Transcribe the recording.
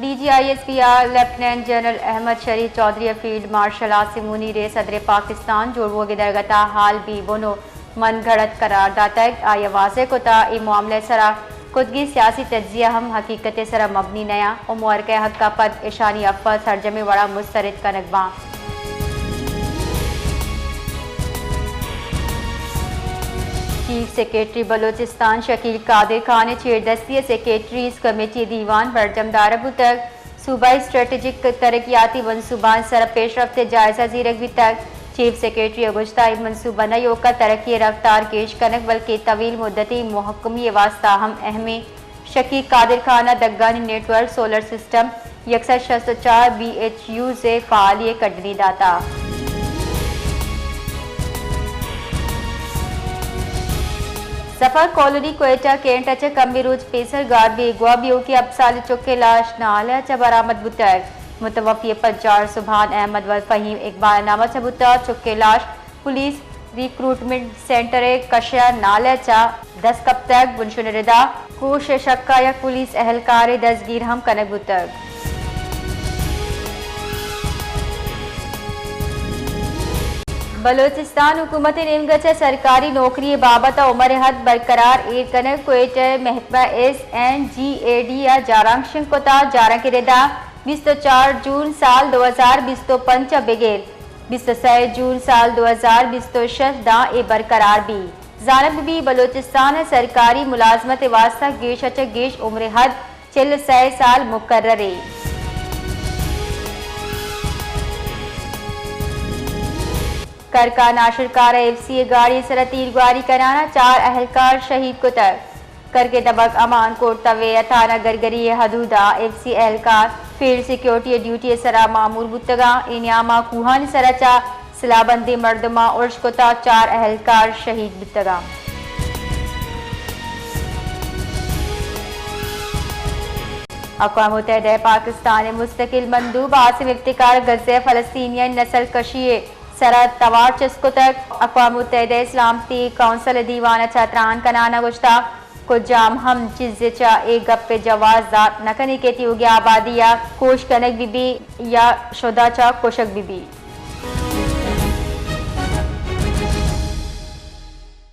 D G I S P ءَ lieutenant general Ahmad Sharif Chaudhry ءَ field marshal آسمونی ریس صدر پاکستان جوڑ بوگ ءِ درگت ءَ حال بی بن ءُ من گھڑت قرار داتگ۔ آئی ءَ واضح کتگ اے معاملہ ءِ سرا کتگیں سیاسی تجزیہ ہم حقیقت ءِ سرا مبنی نیاں ءُ مورک ءِ حق ءَ پد اشانی عفو ءَ سرجمیں وڑا مسترد کنگ باں۔ چیف سیکرٹری بلوچستان شکیل قادر خان ءِ چیردستی ءَ سیکرٹریز کمیٹی ءِ دیوان برجم دارگ بوتگ۔ صوبائی اسٹریٹجک ترقیاتی منصوبان سر ءَ پیشرفت ءِ جائزہ زیرگ بیتگ۔ چیف سیکرٹری ءَ گوشتگ اے منصوبہ نہ ایوک ءَ ترقی ءِ رفتار گیش کنگ بلکیں طویل مدتی محکمی ءِ واستہ ہم اہم ایں۔ شکیل قادر خان ءَ دگانی نیٹ ورک، سولر سسٹم، یک سد شست ءُ چار بی ایچ یوز ءِ فعالی ءِ کڈنی داتگ۔ ظفر کالونی کوئٹہ کینٹ ءَ چہ کمے روچ پیسر گار بیگواہ بیوکیں ہپت سالیں چک ءِ لاش نالہ ءَ چہ برآمد بوتگ۔ متوفی ءِ پجار سبحان احمد و فہیم اقبال ءِ نام ءَ چہ بوتگ۔ چک ءِ لاش پولیس ریکروٹمنٹ سینٹر ءِ کش ءَ نالہ ءَ چہ دست کپتگ۔ بنشون ءِ ردا کوش ءِ شک ءَ یک پولیس اہلکارے دزگیر ہم کنگ بوتگ۔ بلوچستان حکومت ءِ نیمگ ءَ چہ سرکاری نوکری ءِ بابت ءَ عمر ءِ حد برقرار ایر کنگ، کوئٹہ ءِ محکمہ ایس اینڈ جی اے ڈی ءَ جارانک شنگ کتگ۔ جارانک ءِ ردا بیست ءُ چار جون سال دو ہزار بیست ءُ پنچ ءَ بگر بیست ءُ سئے جون سال دو ہزار بیست ءُ شش داں اے برقرار بیت۔ زانگ بہ بیت بلوچستان ءَ سرکاری ملازمت ءِ واستہ گیش ءَ چہ گیش عمر ءِ حد چل ءُ سئے سال مقرر ایں۔ کرک ءَ ناشرکار ءَ ایف سی ءِ گاڑی ءِ سر ءَ تیرگواری کنان ءَ چار اہلکار شہید کتگ۔ کرک ءِ دمگ امان کوٹ تویہ ءِ تھانہ گرگری ءِ حدود ءَ ایف سی اہلکار فیلڈ سیکورٹی ءِ ڈیوٹی ءِ سر ءَ مامور بوتگ اَنت۔ اے نیام ءَ کوہانی سر ءَ چہ سلاہ بندیں مردماں ارش کتگ، چار اہلکار شہید بوتگ اَنت۔ اقوام متحدہ ءِ پاکستان ءِ مستقل مندوب عاصم افتخار غزہ ءَ فلسطینیانی نسل کشی ءِ سر ءَ توار چست کتگ۔ اقوام متحدہ ءِ سلامتی کونسل ءِ دیوان ءَ چہ تران کنان ءَ گوشتگ، کجام ہم چیزے چہ اے گپ ءِ جواز دات نہ کنی کہ تیوگیں آبادی ءَ کوش کنگ بہ بیت یا شد ءَ چہ کشگ بہ بیت۔